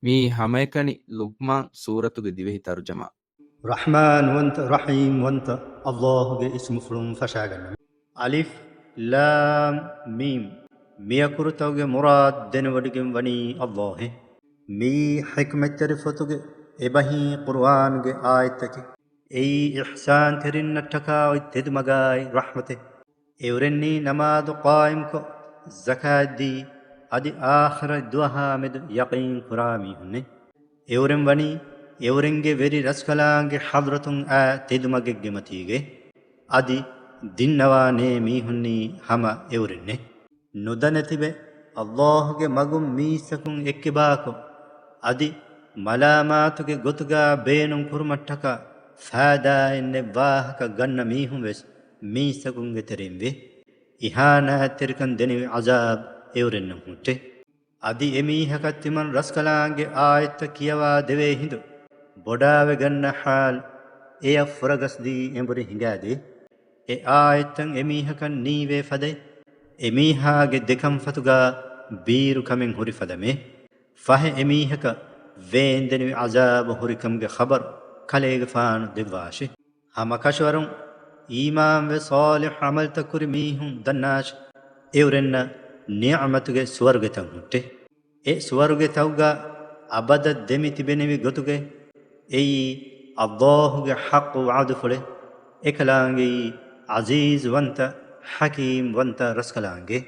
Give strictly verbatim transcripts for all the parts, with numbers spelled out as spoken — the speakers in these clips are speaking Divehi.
މިއީ ހަމައެކަނި ލުޤްމާން ސޫރަތުގެ ދިވެހި ތަރުޖަމާ. ރަޙްމާންވަންތަ، ރަޙީމްވަންތަ އައްލާހުގެ އިސްމުފުޅުން ފަށާގަންނަމެ. އަލިފް ލާމް މީމް. މިއަކުރުތަކުގެ މުރާދު ދެނެވޮޑިގެން ވަނީ އައްލާހެ. މިއީ ޙިކްމަތްތެރި ފޮތުގެ އެބަހީ ޤުރުއާންގެ އާޔަތްތަކެއް. އެއީ އިޙްސާންތެރިންނަށްޓަކާ އޮތް ތެދުމަގާއި ރަޙްމަތެއް. އެއުރެންނީ ނަމާދު ޤާއިމްކޮށް، ޒަކާތްދީ، އަދި އާޚިރަތް ދުވަހާ މެދު ޔަޤީން ކުރާ މީހުންނޭ. އެއުރެން ވަނީ އެއުރެންގެ ވެރި ރަސްކަލާނގެ ޙަޟްރަތުން އާ ތެދުމަގެއްގެ މަތީގައި. އަދި ދިންނަވާނޭ މީހުންނީ ހަމަ އެއުރެންނޭ. ނުދަނެތިބެ އައްލާހުގެ މަގުން މީސްތަކުން އެއްކިބާކޮށް، އަދި މަލާމާތުގެ ގޮތުގާ ބޭނުން ކުރުމަށްޓަކާ ފާއިދާއެއް ނެތް ވާހަކަ ގަންނަ މީހުން ވެސް މީސްތަކުންގެ ތެރެއިން ވޭ. އިހާނާތްތެރިކަން ދެނިވި ޢަޒާބް އެއުރެންނަށް ހުއްޓޭ. އަދި އެމީހަކަށް ތިމަން ރަސްކަލާނގެ އާޔަތްތައް ކިޔަވާ ދެވޭ ހިނދު ބޮޑާވެގަންނަ ޙާލު އެޔަށް ފުރަގަސްދީ އެނބުރި ހިނގާދޭ. އެ އާޔަތްތައް އެމީހަކަށް ނީވޭ ފަދައިން، އެމީހާގެ ދެކަންފަތުގާ ބީރު ކަމެއް ހުރި ފަދަމޭ. ފަހެ އެމީހަކަށް ވޭންދެނިވި ޢަޒާބު ހުރިކަމުގެ ޚަބަރު ކަލޭގެފާނު ދެއްވާށި. ހަމަކަށަވަރުން އީމާންވެ ޞާލިޙް ޢަމަލުތައް ކުރި މީހުން ދަންނާށި، އެއުރެންނަށް ނިޢުމަތުގެ ސުވަރުގެތައް ހުއްޓޭ. އެ ސުވަރުގެތަކުގަ އަބަދަށް ދެމި ތިބެނިވި ގޮތުގައި. އެއީ އައްލާހުގެ ޙައްޤު ވަޢުދުފުޅެއް. އެކަލާނގެއީ ޢަޒީޒުވަންތަ، ޙަކީމްވަންތަ ރަސްކަލާނގެ.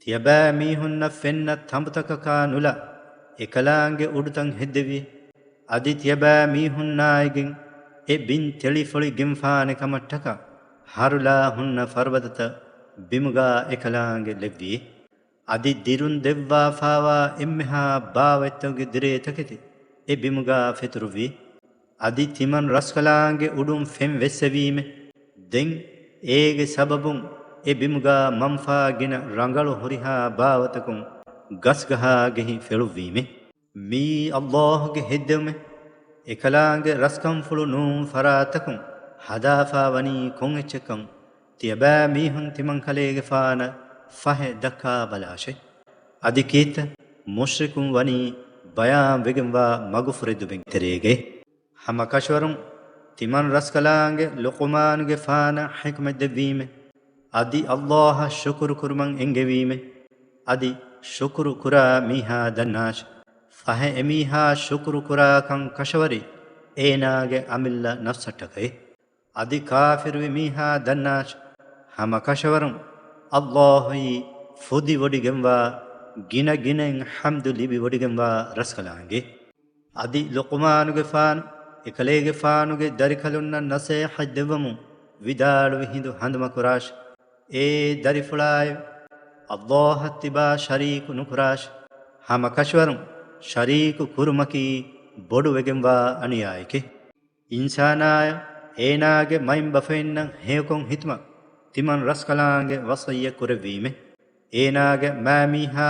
ތިޔަބައިމީހުންނަށް ފެންނަ ތަނބުތަކަކާ ނުލާ، އެކަލާނގެ އުޑުތައް ހެއްދެވި. އަދި ތިޔަބައިމީހުންނާއިގެން އެ ބިން ތެޅިފޮޅި ގެންފާނެ ކަމަށްޓަކާ، ހަރުލާ ހުންނަ ފަރުބަދަތައް ބިމުގާ އެކަލާނގެ ލެއްވި. އަދި ދިރުން ދެއްވާފާވާ އެންމެހާ ބާވަތްތަކުގެ ދިރޭ ތަކެތި އެ ބިމުގާ ފެތުރުއްވި. އަދި ތިމަން ރަސްކަލާނގެ އުޑުން ފެން ވެއްސެވީމެ. ދެން އޭގެ ސަބަބުން އެ ބިމުގާ މަންފާ ގިނަ ރަނގަޅު ހުރިހާ ބާވަތަކުން ގަސްގަހާގެހި ފެޅުއްވީމެ. މިއީ އައްލާހުގެ ހެއްދެވުމެއް. އެކަލާނގެ ރަސްކަންފުޅު ނޫން ފަރާތަކުން ހަދާފާ ވަނީ ކޮން އެއްޗެއްކަން ތިޔަބައިމީހުން ތިމަން ކަލޭގެފާނަށް ފަހެ ދައްކާ ބަލާށޭ. އަދި ކީއްތަ މުޝްރިކުން ވަނީ ބަޔާން ވެގެންވާ މަގުފުރެދުމެއްގެ ތެރޭގައި؟ ހަމަކަށަވަރުން ތިމަން ރަސްކަލާނގެ ލުޤުމާނުގެފާނަށް ޙިކްމަތް ދެއްވީމެ. އަދި އައްލާހަށް ޝުކުރު ކުރުމަށް އެންގެވީމެ. އަދި ޝުކުރު ކުރާ މީހާ ދަންނާށި، ފަހެ އެމީހާ ޝުކުރު ކުރާކަން ކަށަވަރީ އޭނާގެ އަމިއްލަ ނަފްސަށްޓަކައި. އަދި ކާފިރުވި މީހާ ދަންނާށި، ހަމަކަށަވަރުން އައްލާހުއީ ފުދިވޮޑިގެންވާ، ގިނަ ގިނައިން ޙަމްދު ލިބިވޮޑިގެންވާ ރަސްކަލާނގެ. އަދި ލުޤުމާނުގެފާނު އެކަލޭގެފާނުގެ ދަރިކަލުންނަށް ނަސޭޙަތް ދެއްވަމުން ވިދާޅުވި ހިނދު ހަނދުމަކުރާށި، އޭ ދަރިފުޅާއެވެ! އައްލާހަށް ތިބާ ޝަރީކު ނުކުރާށި. ހަމަކަށަވަރުން ޝަރީކު ކުރުމަކީ ބޮޑުވެގެންވާ އަނިޔާއެކޭ. އިންސާނާޔަށް އޭނާގެ މައިންބަފައިންނަށް ހެޔޮކޮށް ހިތުމަށް ތިމަން ރަސްކަލާނގެ ވަޞިއްޔަތް ކުރެއްވީމެ. އޭނާގެ މާމީހާ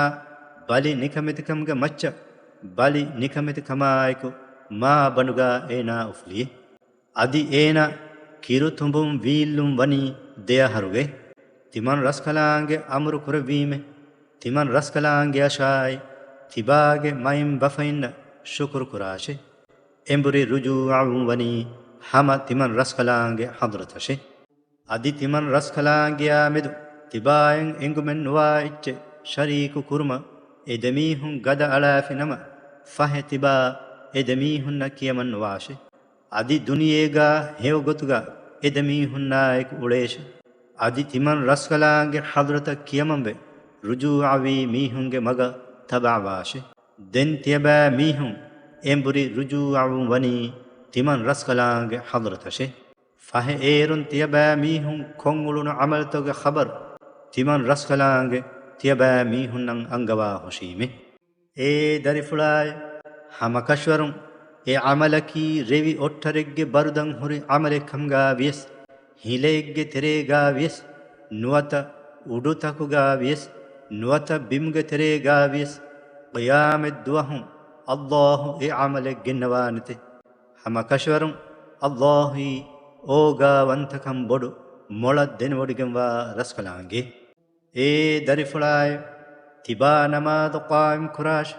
ބަލި ނިކަމެތިކަމުގެ މައްޗަށް ބަލި ނިކަމެތިކަމާއެކު މާބަނޑުގާ އޭނާ އުފުލި. އަދި އޭނާ ކިރުތުނބުން ވީއްލުން ވަނީ ދެއަހަރުގައި. ތިމަން ރަސްކަލާނގެ އަމުރު ކުރެއްވީމެ. ތިމަން ރަސްކަލާނގެއަށާއި ތިބާގެ މައިންބަފައިންނަށް ޝުކުރު ކުރާށި. އެނބުރި ރުޖޫޢަވުން ވަނީ ހަމަ ތިމަން ރަސްކަލާނގެ ޙަޟްރަތަށެ. އަދި ތިމަން ރަސްކަލާނގެޔާ މެދު ތިބާއަށް އެނގުމެއް ނުވާ އެއްޗެއް ޝަރީކު ކުރުމަށް އެ ދެމީހުން ގަދަ އަޅާފި ނަމަ، ފަހެ ތިބާ އެ ދެމީހުންނަށް ކިޔަމަން ނުވާށި. އަދި ދުނިޔޭގާ ހެޔޮ ގޮތުގާ އެ ދެމީހުންނާއެކު އުޅޭށި. އަދި ތިމަން ރަސްކަލާނގެ ޙަޟްރަތަށް ކިޔަމަންވެ، ރުޖޫޢަވީ މީހުންގެ މަގަށް ތަބަޢަވާށި. ދެން ތިޔަބައިމީހުން އެނބުރި ރުޖޫޢަވުން ވަނީ ތިމަން ރަސްކަލާނގެ ޙަޟްރަތަށެ. ފަހެ އޭރުން ތިޔަބައިމީހުން ކޮށްއުޅުނު ޢަމަލުތަކުގެ ޚަބަރު ތިމަން ރަސްކަލާނގެ ތިޔަބައިމީހުންނަށް އަންގަވާ ހުށީމެ. އޭ ދަރިފުޅާއެވެ! ހަމަކަށަވަރުން އެ ޢަމަލަކީ ރެވި އޮށްޓަރެއްގެ ބަރުދަން ހުރި ޢަމަލެއްކަމުގާ ވިޔަސް، ހިލައެއްގެ ތެރޭގާ ވިޔަސް، ނުވަތަ އުޑުތަކުގާ ވިޔަސް، ނުވަތަ ބިމުގެ ތެރޭގާ ވިޔަސް، ޤިޔާމަތް ދުވަހު އައްލާހު އެ ޢަމަލެއް ގެންނަވާނެތެ. ހަމަކަށަވަރުން އައްލާހުއީ އޯގާވަންތަކަން ބޮޑު މޮޅަށް ދެނެވޮޑިގެންވާ ރަސްކަލާނގެ. އޭ ދަރިފުޅާއެވެ! ތިބާ ނަމާދު ޤާއިމް ކުރާށި.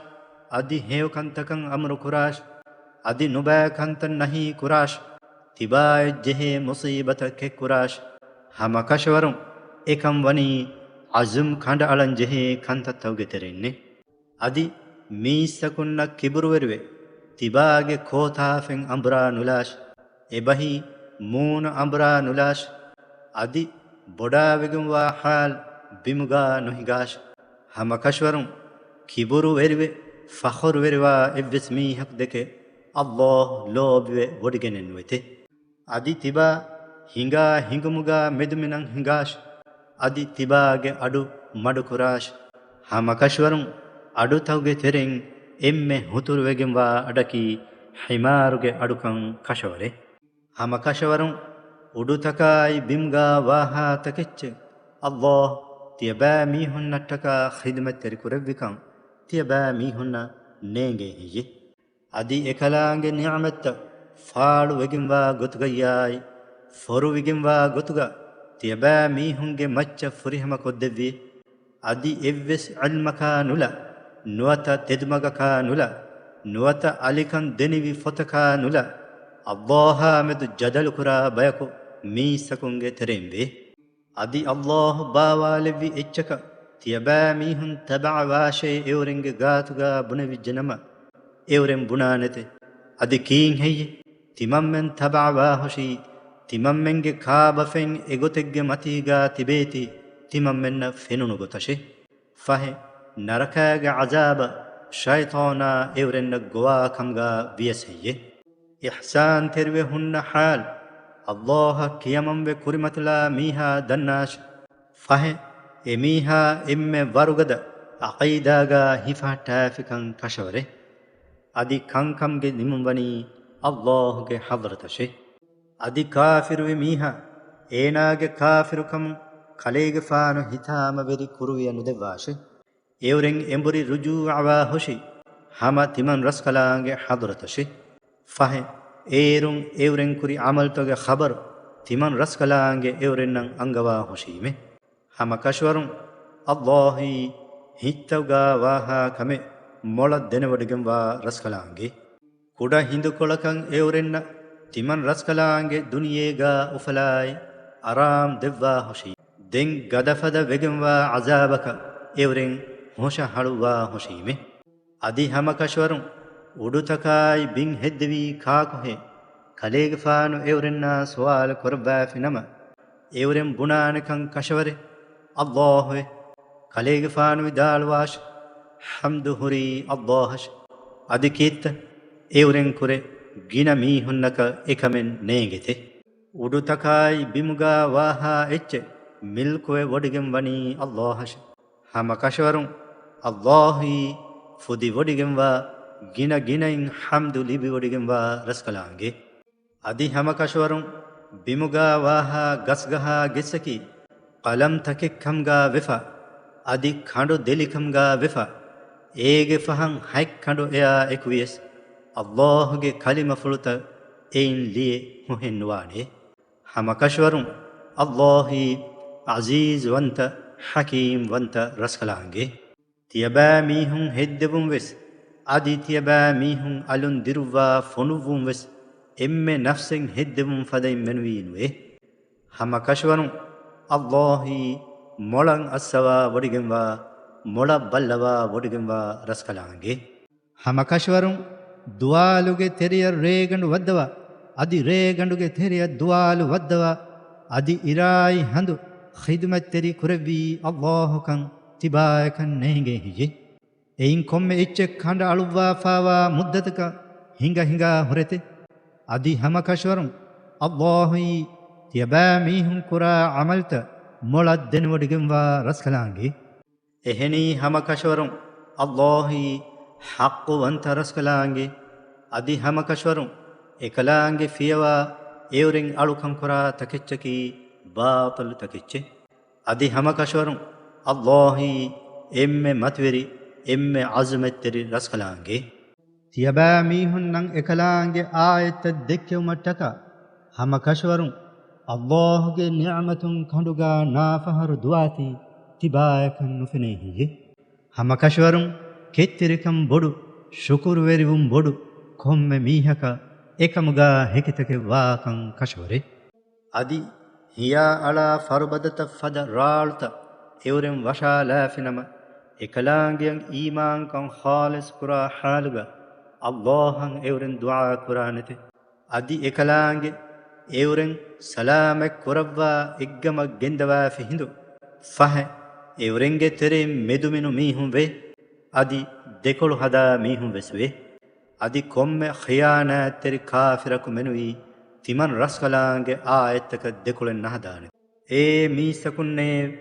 އަދި ހެޔޮކަންތަކަށް އަމުރު ކުރާށި. އަދި ނުބައި ކަންތައް ނަހީ ކުރާށި. ތިބާއަށް ޖެހޭ މުޞީބަތަށް ކެތްކުރާށި. ހަމަ ކަށަވަރުން އެކަން ވަނީ އަޒުމް ކަނޑައަޅަން ޖެހޭ ކަންތައްތަކުގެ ތެރެއިންނޭ. އަދި މީސްތަކުންނަށް ކިބުރުވެރިވެ، ތިބާގެ ކޯތާފަތް އަނބުރާ ނުލާށި. އެބަހީ މޫނު އަނބުރާ ނުލާށި. އަދި ބޮޑާވެގެންވާ ޙާލް ބިމުގާ ނުހިނގާށި. ހަމަ ކަށަވަރުން ކިބުރުވެރިވެ، ފަޚުރުވެރިވާ އެއްވެސް މީހަކު ދެކެ ﷲ ލޯބިވެ ވޮޑިގެނެއް ނުވެތެ. އަދި ތިބާ ހިނގާ ހިނގުމުގާ މެދުމިނަން ހިނގާށި. އަދި ތިބާގެ އަޑު މަޑުކުރާށި. ހަމަ ކަށަވަރުން އަޑުތަކުގެ ތެރެއިން އެންމެ ހުތުރުވެގެންވާ އަޑަކީ ޙިމާރުގެ އަޑުކަން ކަށަވަރޭ. ހަމަ ކަށަވަރުން އުޑުތަކާއި ބިމުގާ ވާހާ ތަކެއްޗެއް ﷲ ތިޔަބައިމީހުންނަށްޓަކާ ޚިދުމަތްތެރި ކުރެއްވިކަން ތިޔަބައިމީހުންނަށް ނޭނގޭ ހެއްޔެ؟ އަދި އެކަލާނގެ ނިޢުމަތްތައް ފާޅުވެގެންވާ ގޮތުގައްޔާއި، ފޮރުވިގެންވާ ގޮތުގަ ތިޔަބައިމީހުންގެ މައްޗަށް ފުރިހަމަ ކޮށްދެއްވި. އަދި އެއްވެސް ޢިލްމަކާ ނުލާ، ނުވަތަ ތެދުމަގަކާ ނުލާ، ނުވަތަ އަލިކަން ދެނިވި ފޮތަކާ ނުލާ، ﷲ އާ މެދު ޖަދަލުކުރާ ބަޔަކު މީސްތަކުންގެ ތެރެއިން ވޭ. އަދި ﷲ ބާވާލެއްވި އެއްޗަކަށް ތިޔަބައިމީހުން ތަބަޢަވާށޭ އެއުރެންގެ ގާތުގާ ބުނެވިއްޖެނަމަ، އެއުރެން ބުނާނެތެ، އަދި ކީއްހެއްޔެ؟ ތިމަންމެން ތަބަޢަވާހުށީ، ތިމަންމެންގެ ކާބަފައިން އެގޮތެއްގެ މަތީގާ ތިބޭތީ، ތިމަންމެންނަށް ފެނުނު ގޮތަށޭ. ފަހެ، ނަރަކާގެ ޢަޒާބަށް ޝައިޠާނާ އެއުރެންނަށް ގޮވާ ކަމުގާ ވިޔަސް ހެއްޔެ؟ އިޙްސާންތެރިވެ ހުންނަ ޙާލު، ﷲ އަށް ކިޔަމަންވެ ކުރިމަތިލާ މީހާ ދަންނާށި. ފަހެ، އެމީހާ އެންމެ ވަރުގަދަ ޢަޤީދާގާ ހިފަހައްޓާފިކަން ކަށަވަރޭ. އަދި ކަންކަމުގެ ނިމުންވަނީ ﷲ ގެ ޙަޟްރަތަށޭ. އަދި ކާފިރުވި މީހާ އޭނާގެ ކާފިރުކަމުން ކަލޭގެފާނު ހިތާމަވެރި ކުރުވިޔަ ނުދެއްވާށޭ. އެއުރެން އެނބުރި ރުޖޫޢަވާ ހުށި ހަމަ ތިމަން ރަސްކަލާނގެ ޙަޟްރަތަށޭ. ފަހެ، އޭރުން އެއުރެން ކުރި ޢަމަލުތަކުގެ ޚަބަރު ތިމަން ރަސްކަލާނގެ އެއުރެންނަށް އަންގަވާ ހުށީމޭ. ހަމަ ކަށަވަރުން ﷲ އީ ހިތްތަކުގާ ވާހާ ކަމެއް މޮޅަށް ދެނެވޮޑިގެންވާ ރަސްކަލާނގެ. ކުޑަ ހިނދުކޮޅަކަށް އެއުރެންނަށް ތިމަން ރަސްކަލާނގެ ދުނިޔޭގާ އުފަލާއި އަރާމް ދެއްވާ ހުށީ. ދެން ގަދަފަދަ ވެގެންވާ ޢަޒާބަކަށް އެއުރެން ހުށަހަޅުއްވާ ހުށީމޭ. އަދި ހަމަ ކަށަވަރުން އުޑުތަކާއި ބިން ހެއްދެވީ ކާކުހޭ؟ ކަލޭގެފާނު އެއުރެންނާ ސުވާލު ކުރައްވާފި ނަމަ، އެއުރެން ބުނާނެކަން ކަށަވަރޭ، ﷲ އޭ. ކަލޭގެފާނު ވިދާޅުވާށި، ޙަމްދު ހުރީ ﷲ އަށް. އަދި ކީއްތަ؟ އެއުރެން ކުރެ ގިނަ މީހުންނަކަށް އެކަމެއް ނޭނގެތެ. އުޑުތަކާއި ބިމުގާ ވާހާ އެއްޗެއް މިލްކުވެ ވޮޑިގެން ވަނީ ﷲ އަށް. ހަމަ ކަށަވަރުން ﷲ އީ ފުދިވޮޑިގެންވާ، ގިނަ ގިނައިން ޙަމްދު ލިބިވޮޑިގެންވާ ރަސްކަލާނގެ. އަދި ހަމަ ކަށަވަރުން ބިމުގާ ވާހާ ގަސްގަހާ ގެއްސަކީ ޤަލަމްތަކެއްކަމުގާ ވެފަ، އަދި ކަނޑު ދެލިކަމުގާ ވެފަ، އޭގެ ފަހަން ހަތް ކަނޑު އެއާ އެކުވިޔަސް، ﷲ ގެ ކަލިމަފުޅުތައް އެއިން ލިޔެ ހުހެއް ނުވާނެ. ހަމަ ކަށަވަރުން ﷲ އީ ޢަޒީޒުވަންތަ، ޙަކީމްވަންތަ ރަސްކަލާނގެ. ތިޔަބައިމީހުން ހެއްދެވުން ވެސް، އަދި ތިޔަބައިމީހުން އަލުން ދިރުއްވާ ފޮނުއްވުން ވެސް، އެންމެ ނަފްސެއް ހެއްދެވުން ފަދައިން މެނުވީ ނުވޭ. ހަމަ ކަށަވަރުން ﷲ އީ މޮޅަށް އައްސަވާ ވޮޑިގެންވާ، މޮޅަށް ބައްލަވާ ވޮޑިގެންވާ ރަސްކަލާނގެ. ހަމަ ކަށަވަރުން ދުވާލުގެ ތެރެޔަށް ރޭގަނޑު ވައްދަވާ، އަދި ރޭގަނޑުގެ ތެރެޔަށް ދުވާލު ވައްދަވާ، އަދި އިރާއި ހަނދު ޚިދުމަތްތެރި ކުރެއްވީ ﷲ ކަން ތިބާޔަކަށް ނޭނގޭ ހެއްޔެ؟ އެއިން ކޮންމެ އެއްޗެއް ކަނޑައަޅުއްވާފާވާ މުއްދަތަކަށް ހިނގަ ހިނގާ ހުރެތެ؟ އަދި ހަމަ ކަށަވަރުން ﷲ އީ ތިޔަބައިމީހުން ކުރާ ޢަމަލުތައް މޮޅަށް ދެނެވޮޑިގެންވާ ރަސްކަލާނގެ. އެހެނީ ހަމަ ކަށަވަރުން ﷲ އީ ޙައްޤުވަންތަ ރަސްކަލާނގެ. އަދި ހަމަ ކަށަވަރުން އެކަލާނގެ ފިޔަވާ އެއުރެން އަޅުކަން ކުރާ ތަކެއްޗަކީ ބާޠިލު ތަކެއްޗެއް. އަދި ހަމަ ކަށަވަރުން ﷲ އީ އެންމެ މަތިވެރި، އެންމެ ޢަޒުމަތްތެރި ރަސްކަލާނގެ. ތިޔަބައިމީހުންނަށް އެކަލާނގެ އާޔަތްތައް ދެއްކެވުމަށްޓަކާ ހަމަ ކަށަވަރުން ﷲ ގެ ނިޢުމަތުން ކަނޑުގާ ނާފަހަރު ދުވާތީ ތިބާޔަކަށް ނުފެނޭ ހެއްޔެ؟ ހަމަ ކަށަވަރުން ކެތްތެރިކަން ބޮޑު، ޝުކުރުވެރިވުން ބޮޑު ކޮންމެ މީހަކަށް އެކަމުގާ ހެކިތަކެއް ވާކަން ކަށަވަރޭ. އަދި ހިޔާ އަޅާ ފަރުބަދަތައް ފަދަ ރާޅުތައް އެއުރެން ވަށާލާފިނަމަ، އެކަލާނގެއަށް އީމާންކަން ޚާލިޞް ކުރާ ޙާލުގަ އައްލާހަށް އެއުރެން ދުޢާ ކުރާނެތެ. އަދި އެކަލާނގެ އެއުރެން ސަލާމަތް ކުރައްވާ އެއްގަމަށް ގެންދަވާފި ހިނދު ފަހެ، އެއުރެންގެ ތެރެއިން މެދުމިނު މީހުން ވޭ. އަދި ދެކޮޅު ހަދާ މީހުން ވެސް ވޭ. އަދި ކޮންމެ ޚިޔާނާތްތެރި ކާފިރަކު މެނުވީ ތިމަން ރަސްކަލާނގެ އާޔަތްތަކަށް ދެކޮޅެއް ނަހަދާނެ. އޭ މީސްތަކުންނޭ!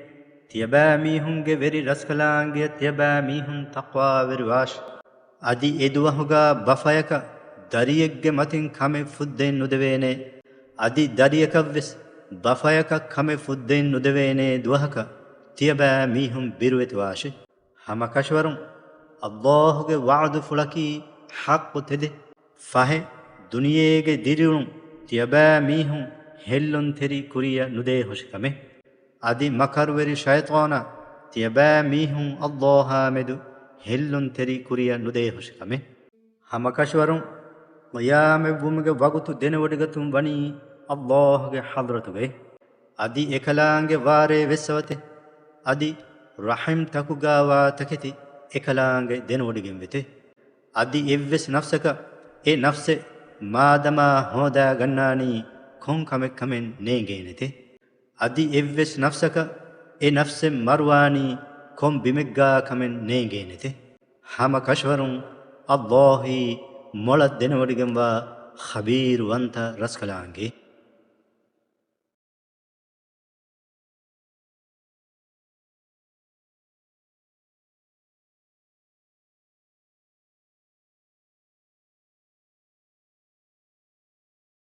ތިޔަބައިމީހުންގެ ވެރި ރަސްކަލާނގެއަށް ތިޔަބައިމީހުން ތަޤްވާވެރިވާށި! އަދި އެދުވަހުގާ ބަފަޔަކަށް ދަރިއެއްގެ މަތިން ކަމެއް ފުއްދައެއް ނުދެވޭނެ. އަދި ދަރިއަކަށްވެސް ބަފަޔަކަށް ކަމެއް ފުއްދައެއް ނުދެވޭނޭ ދުވަހަކަށް ތިޔަބައިމީހުން ބިރުވެތިވާށި! ހަމަކަށަވަރުން އައްލާހުގެ ވަޢުދުފުޅަކީ ޙައްޤު ތެދެއް. ފަހެ، ދުނިޔޭގެ ދިރިއުޅުން ތިޔަބައިމީހުން ހެއްލުންތެރި ކުރިއަށް ނުދޭހުށިކަމެއް. އަދި މަކަރުވެރި ޝައިޠާނާ ތިޔަބައިމީހުން އައްލާހާމެދު ހެއްލުންތެރި ކުރިއަށް ނުދޭހުށިކަމެއް. ހަމަކަށަވަރުން ޤިޔާމަތްވުމުގެ ވަގުތު ދެނެވޮޑިގަތުން ވަނީ އައްލާހުގެ ޙަޟްރަތުގައި. އަދި އެކަލާނގެ ވާރޭ ވެއްސަވަތެ. އަދި ރަޙިމްތަކުގާވާ ތަކެތި އެކަލާނގެ ދެނެވޮޑިގެންވެތެ. އަދި އެއްވެސް ނަފްސަކަށް އެ ނަފްސެއް މާދަމާ ހޯދާގަންނާނީ ކޮން ކަމެއް ކަމެއް ނޭނގޭނެތެ. އަދި އެއްވެސް ނަފްސަކަށް އެ ނަފްސެއް މަރުވާނީ ކޮން ބިމެއްގާ ކަމެއް ނޭނގޭނެތެ. ހަމަކަށަވަރުން އައްލާހީ މޮޅަށް ދެނެވޮޑިގެންވާ ޚަބީރުވަންތަ ރަސްކަލާނގެ.